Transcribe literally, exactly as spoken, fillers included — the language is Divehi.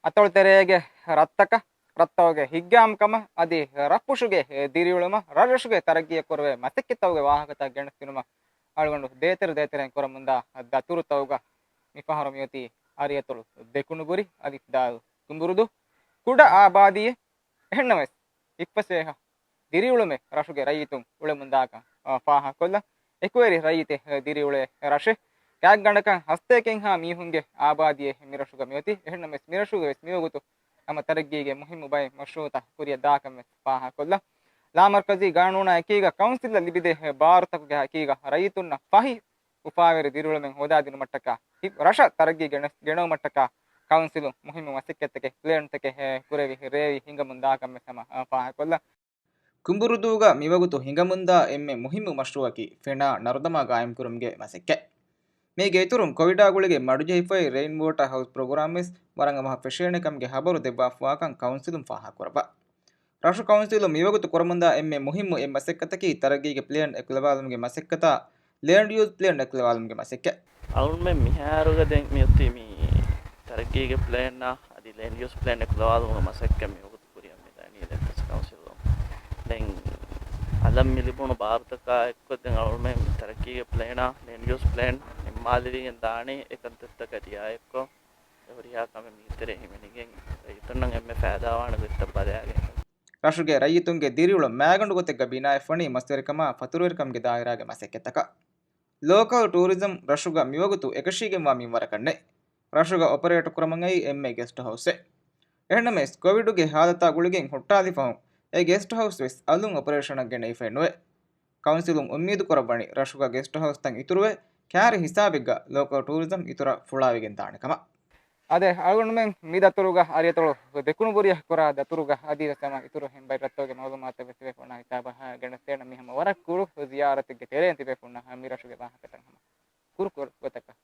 އަތޮޅު ތެރޭގެ ރަށްތަކަށް، ރަށްތަކުގެ ހިތްގައިމުކަމަށް އަދި ރަށްފުށުގެ ދިރިއުޅުމަށް، ރަށްރަށުގެ ތަރައްގީއަށް ކުރެވޭ މަސައްކަތްތަކުގެ ވާހަކަތައް ގެނެސްދިނުމަށް އަޅުގަނޑު ދޭތެރެ ދޭތެރެއިން ކުރަމުންދާ ދަތުރުތަކުގަ މިފަހަރު މިއޮތީ އަރިއަތޮޅު ދެކުނުބުރި، އަލިފްދާލު ކުނބުރުދޫ، ކުޑަ އާބާދީއެއް. އެހެންނަމަވެސް، އިއްފަސޭހަ ދިރިއުޅުމެއް ރަށުގެ ރައްޔިތުން އުޅެމުންދާކަން، އާ، ފާހަގަކޮށްލަން. އެކުވެރި ރައްޔިތެއް ދިރިއުޅޭ ރަށެއް. ގާތްގަނޑަކަށް ހަސަތޭކައެއްހާ މީހުންގެ އާބާދީއެއް މިރަށުގަ މިއޮތީ. އެހެންނަމަވެސް، މިރަށުގަވެސް މިވަގުތު ހަމަ ތަރައްގީގެ މުހިއްމު ބައެއް މަޝްރޫއުތައް ކުރިއަށް ދާކަންވެސް ފާހަގަކޮށްލަން. ލާމަރުކަޒީ ގާނޫނާ އެކީގަ ކައުންސިލަށް ލިބިދޭ ބާރުތަކުގެ އެކީގަ ރައްޔިތުންނަށް ފަހި އުފާވެރި ދިރިއުޅުމެއް ހޯދާދިނުމަށްޓަކާ، ހި-، ރަށަށް ތަރައްގީ ގެނެސް-، ގެނައުމަށްޓަކާ ކައުންސިލުން މުހިއްމު މަސައްކަތްތަކެއް، ޕްލޭންތަކެއް، އެ، ކުރެވި ރޭވި ހިނގަމުން ދާކަންވެސް ހަމަ، އާ، ފާހަގަކޮށްލަން. ކުނބުރުދޫގަ މިވަގުތު ހިނގަމުންދާ އެންމެ މުހިއްމު މަޝްރޫއަކީ ފެނާ ނަރުދަމާ ގާއިމްކުރުމުގެ މަސައްކަތް. މީގެ އިތުރުން ކޮވިޑާ ގުޅިގެން މަޑުޖެހިފައި ރެއިން ވޯޓާ ހައުސް ޕްރޮގްރާމްވެސް ވަރަށް އަވަހަށް ފެށޭނެ ކަމުގެ ހަބަރު ދެއްވާފަވާކަން ކައުންސިލުން ފާހަގަކުރައްވާ. ރަށު ކައުންސިލުން މިވަގުތު ކުރަމުންދާ އެންމެ މުހިއްމު އެއް މަސައްކަތަކީ ތަރައްގީގެ ޕްލޭން އެކުލަވާލުމުގެ މަސައްކަތާ، ލޭންޑް ޔޫސް ޕްލޭން އެކުލަވާލުމުގެ މަސައްކަތް. އަޅުގަނޑުމެން މިހާރުގަ ދެން މިއޮތީ މި ތަރައްގީގެ ޕްލޭންއާ އަދި ލޭންޑް ޔޫސް ޕްލޭން އެކުލަވާލުމުގެ މަސައްކަތް މިވަގުތު ކުރިއަށް މިދަނީ ދެން ކައުންސިލުން. ދެން އަލަށް މި ލިބުނު ބާރުތަކާ އެއްކޮށް ދެން އަޅުގަނޑުމެން ތަރައްގީގެ ޕްލޭނާ ލޭންޑް ޔޫސް ޕްލޭން ނިންމާލެވިގެން ދާނީ އެކަންތައްތަކަށް ރިއާޔަތްކޮށް، އެ ހުރިހާ ކަމެއް މީތެރޭ ހިމެނިގެން ރައްޔިތުންނަށް އެންމެ ފައިދާވާނެ ގޮތްތައް ބަލާގެން. ރަށުގެ ރައްޔިތުންގެ ދިރިއުޅުން މައިގަނޑު ގޮތެއްގަ ބިނާވެފަވަނީ މަސްވެރިކަމާ ފަތުރުވެރިކަމުގެ ދާއިރާގެ މަސައްކަތްތަކަށް. ލޯކަލް ޓޫރިޒަމް ރަށުގަ މިވަގުތު އެކަށީގެންވާ މިންވަރަކަށް ނެތް. ރަށުގަ އޮޕަރޭޓް ކުރަމުން އައީ އެންމެ ގެސްޓް ހައުސްއެއް. އެހެންނަމަވެސް، ކޮވިޑުގެ ހާލަތާ ގުޅިގެން ހުއްޓާލިފަހުން އެ ގެސްޓް ހައުސް ވެސް އަލުން އޮޕަރޭޝަނަށް ގެނައިފައެއް ނުވޭ. ކައުންސިލުން އުއްމީދު ކުރައްވަނީ ރަށުގަ ގެސްޓް ހައުސްތައް އިތުރުވެ، ކާރި ހިސާބެއްގަ ލޯކަލް ޓޫރިޒަމް އިތުރަށް ފުޅާވެގެން ދާނެ ކަމަށް. އާދެ، އަޅުގަނޑުމެން މި ދަތުރުގަ އަރިއަތޮޅު ދެކުނުބުރިއަށް ކުރާ ދަތުރުގަ އަދިވެސް ހަމަ އިތުރު ހިންބައި ރަށްތަކުގެ މައުލޫމާތު ވެސް ތިބޭފުޅުންނާ ހިސާބަށް ގެނެސްދޭނަން. މި ހަމަ ވަރަށް ކުރު ޒިޔާރަތެއްގެ ތެރެއިން ތިބޭފުޅުންނަށް މި ރަށުގެ ވާހަކަތައް ހަމަ ކުރު ކުރު ގޮތަކަށް